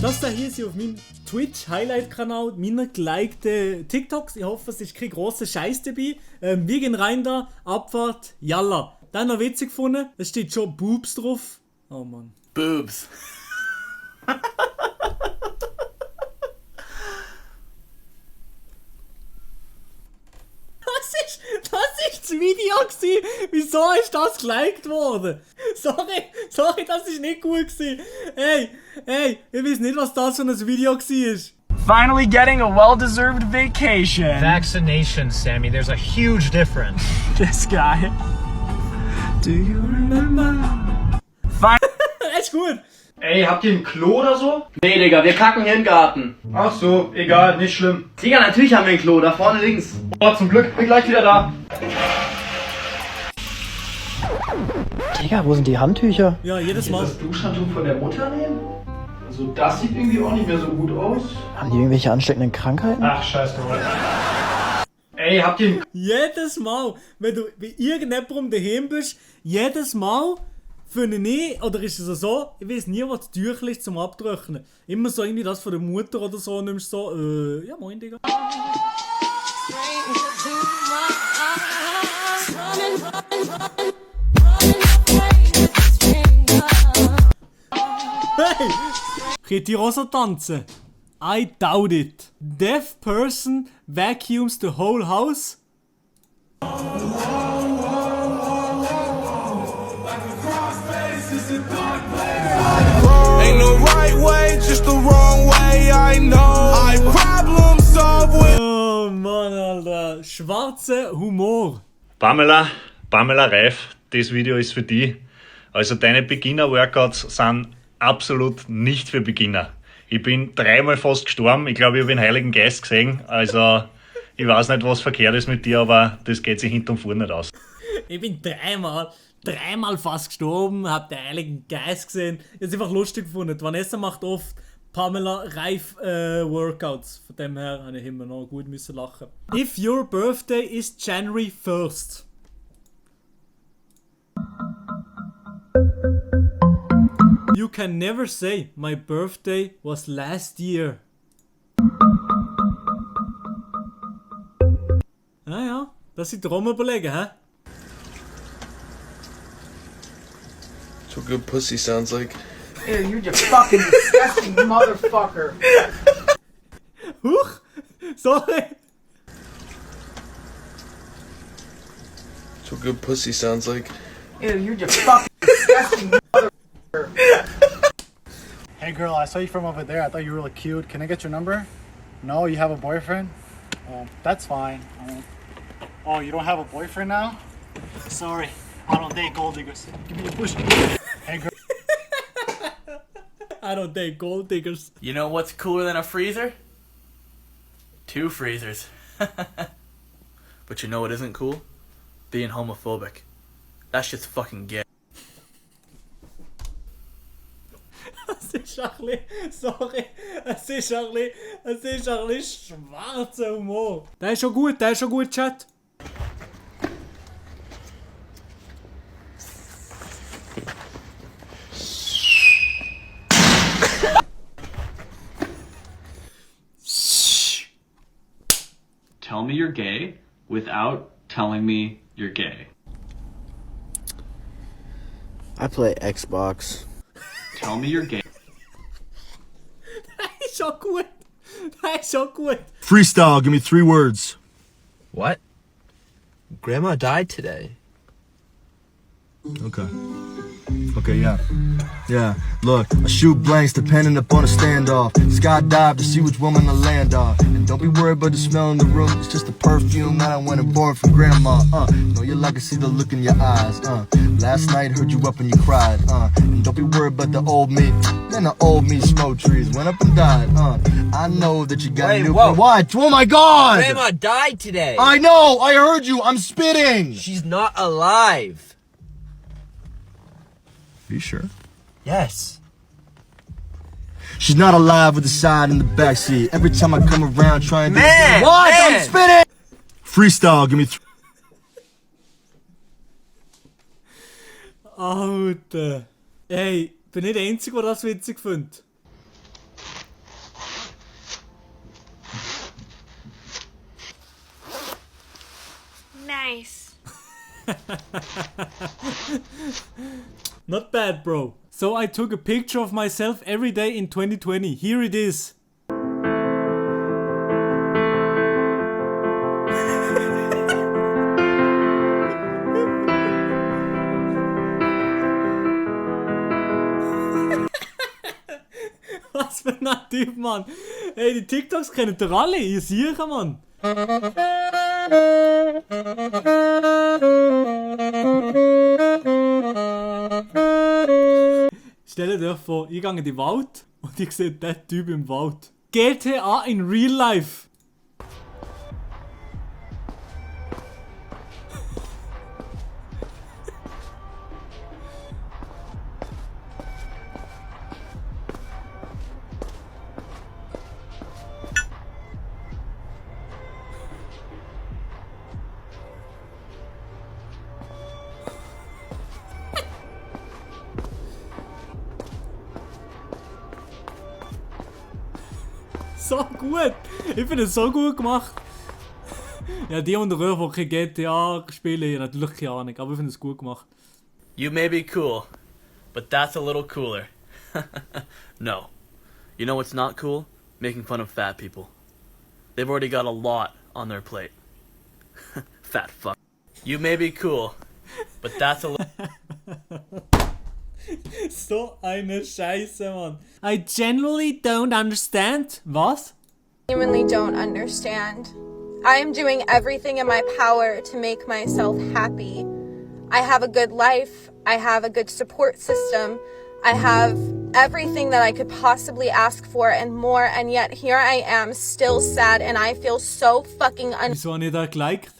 Das hier sind auf meinem Twitch-Highlight-Kanal meine gelikten TikToks. Ich hoffe, es ist kein grosser Scheiß dabei. Wir gehen rein da, Abfahrt, yalla. Dann noch witzig gefunden, es steht schon Boobs drauf. Oh Mann. Boobs. Das ist das Video gewesen. Wieso ist das geliked worden? Sorry, das ist nicht gut gewesen. Hey, ich weiß nicht, was das für ein Video war. Finally getting a well-deserved vacation. Vaccination, Sammy. There's a huge difference. This guy. Do you remember? Echt gut. Ey, habt ihr ein Klo oder so? Nee, Digga, wir kacken hier im Garten. Ach so, egal, nicht schlimm. Digga, natürlich haben wir ein Klo, da vorne links. Oh, zum Glück, bin gleich wieder da. Digga, wo sind die Handtücher? Ja, jedes Mal. Das Duschhandtuch von der Mutter nehmen? Also das sieht irgendwie auch nicht mehr so gut aus. Haben die irgendwelche ansteckenden Krankheiten? Ach, scheiß drauf. Ey, habt ihr ein... Jedes Mal, wenn du bei irgendjemandem daheim bist, jedes Mal finde ich, oder ist es so, ich weiß nie, was das Tüchel ist zum Abtrocknen. Immer so irgendwie das von der Mutter oder so, nimmst so, ja moin, Digga. Hey! Könnt ihr auch so tanzen? I doubt it. Deaf person vacuums the whole house? Ain't no right way, just the wrong way, I know. I problem solve with. Oh Mann, Alter. Schwarzer Humor. Pamela Reif, das Video ist für dich. Also deine Beginner-Workouts sind absolut nicht für Beginner. Ich bin dreimal fast gestorben. Ich glaube, ich habe den Heiligen Geist gesehen. Also ich weiß nicht, was verkehrt ist mit dir, aber das geht sich hinterm Fuhr nicht aus. Ich bin dreimal fast gestorben, hab den Heiligen Geist gesehen. Jetzt einfach lustig gefunden. Vanessa macht oft Pamela Reif Workouts. Von dem her habe ich immer noch gut müssen lachen. If your birthday is January 1st. You can never say my birthday was last year. Ja, das sind Drum überlegen, hä? That's what good pussy sounds like. Ew, you're just fucking disgusting motherfucker. Huch! Sorry! That's what good pussy sounds like. Ew, you're just fucking disgusting motherfucker. Hey girl, I saw you from over there. I thought you were really cute. Can I get your number? No, you have a boyfriend? Oh, that's fine. Oh, you don't have a boyfriend now? Sorry, I don't date gold diggers. Give me a push. Hey girl. I don't date gold diggers. You know what's cooler than a freezer? 2 freezers. But you know what isn't cool? Being homophobic. That shit's fucking gay. Es ist ein bisschen, sorry, es ist ein bisschen schwarzer Humor. Der ist schon gut, Chat. Tell me you're gay without telling me you're gay. I play Xbox. Tell me you're gay. Der ist schon gut. Freestyle, give me 3 words. What? Grandma died today. Okay, yeah. Look, I shoot blanks depending upon a standoff. Skydive to see which woman I land off. And don't be worried about the smell in the room. It's just the perfume that I went and borrowed from grandma. Know you like to see the look in your eyes. Last night heard you up and you cried. And don't be worried about the old me. Man, the old me smoked trees, went up and died. I know that you got a new. What? Oh my God! Grandma died today. I know. I heard you. I'm spitting. She's not alive. Are you sure? Yes. She's not alive with the side in the backseat. Every time I come around trying to... Man! What? Man. I'm spitting! Freestyle, give me... Alter. Ey, bin nicht der Einzige, der das witzig findet. nice. Not bad, bro. So I took a picture of myself every day in 2020. Here it is. Was für ein Typ, Mann. Ey, die TikToks kennen doch alle. Ihr seht, Mann. Stellt euch vor, ich gehe in den Wald und ich sehe diesen Typ im Wald. GTA in real life. So gut! Ich finde es so gut gemacht. Ja, die unter euch, die kein GTA spielen, haben natürlich keine Ahnung, aber ich finde es gut gemacht. You may be cool, but that's a little cooler. No. You know what's not cool? Making fun of fat people. They've already got a lot on their plate. Fat fuck. You may be cool, but that's a little... So eine Scheiße, Mann. I genuinely don't understand. Was? Genuinely don't understand. I am doing everything in my power to make myself happy. I have a good life. I have a good support system. I have everything that I could possibly ask for and more, and yet here I am still sad and I feel so fucking Wieso habe ich das geliked?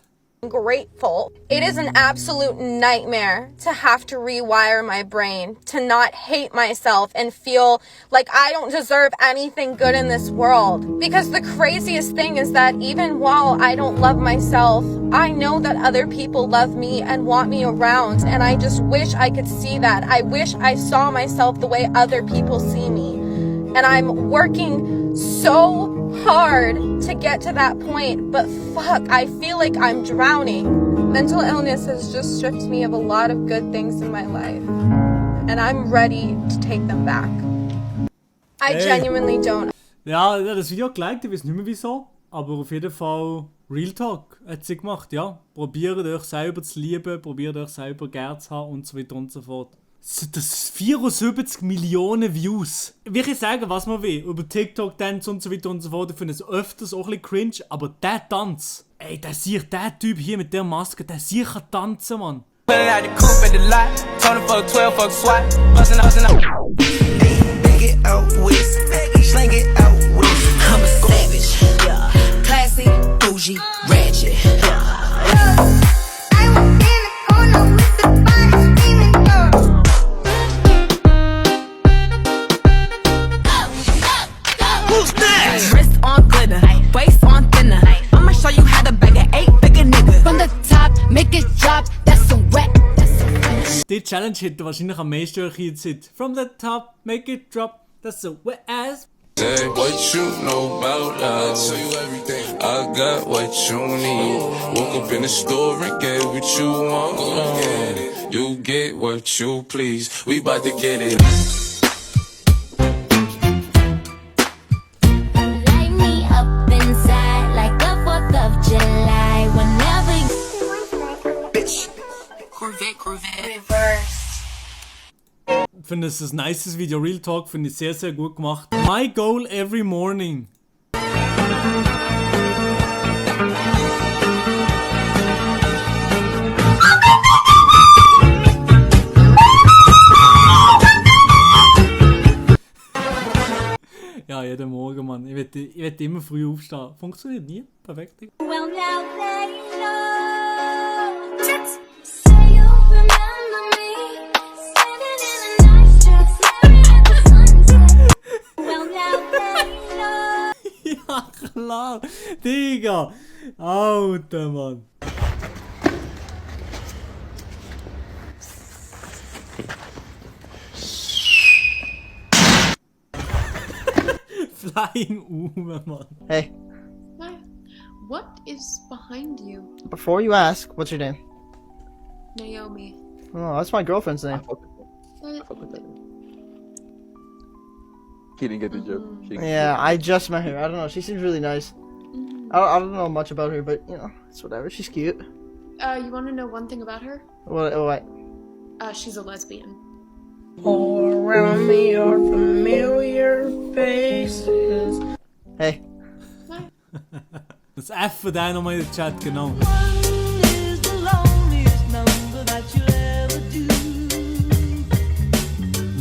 ungrateful. It is an absolute nightmare to have to rewire my brain, to not hate myself and feel like I don't deserve anything good in this world. Because the craziest thing is that even while I don't love myself, I know that other people love me and want me around, and I just wish I could see that. I wish I saw myself the way other people see me. And I'm working so hard to get to that point, but fuck, I feel like I'm drowning. Mental illness has just stripped me of a lot of good things in my life, and I'm ready to take them back. I genuinely don't. Ja, das Video geliked, ich weiß nicht mehr wieso, aber auf jeden Fall Real Talk hat sie gemacht, ja. Probiert euch selber zu lieben, probiert euch selber gern zu haben und so weiter und so fort. Das ist 74 Millionen Views. Wie ich sagen, was man will, über TikTok, Dance und so weiter und so fort, ich finde es öfters auch ein bisschen cringe, aber der Tanz, ey, der Typ hier mit der Maske, der kann tanzen, Mann. I'm a savage, yeah. Classy, bougie, ratchet. Wrist on glitter, waist on thinner. I'ma show you how to bag an 8-figure nigga. From the top, make it drop, that's so wet. Die Challenge hätte wahrscheinlich am meisten euch jetzt. From the top, make it drop, that's so wet ass. Say what you know about love. Tell you everything. I got what you need. Woke up in the store and get what you want. You get what you please. We bout to get it. Light me up inside like the 4th of July. Whenever you... Bitch. Corvette. Reverse. Ich finde es ein nices Video, Real Talk, finde ich sehr, sehr gut gemacht. My goal every morning. Ja, jeden Morgen, Mann. Ich will immer früh aufstehen. Funktioniert nie. Perfekt. Well, now that you know. Say you remember me. Standing in a nice dress, staring at the sunset. Well, now that you know. Ja, klar. Digga. Alter, Mann. Flying Uwe, Mann. Hey. What is behind you? Before you ask, what's your name? Naomi. Oh, that's my girlfriend's name. He didn't get the joke. Yeah, I just met her. I don't know. She seems really nice. I don't know much about her, but you know, it's whatever. She's cute. You want to know one thing about her? What? She's a lesbian. All around me are familiar faces. Hey. Das F von deiner nochmal in den Chat, genau.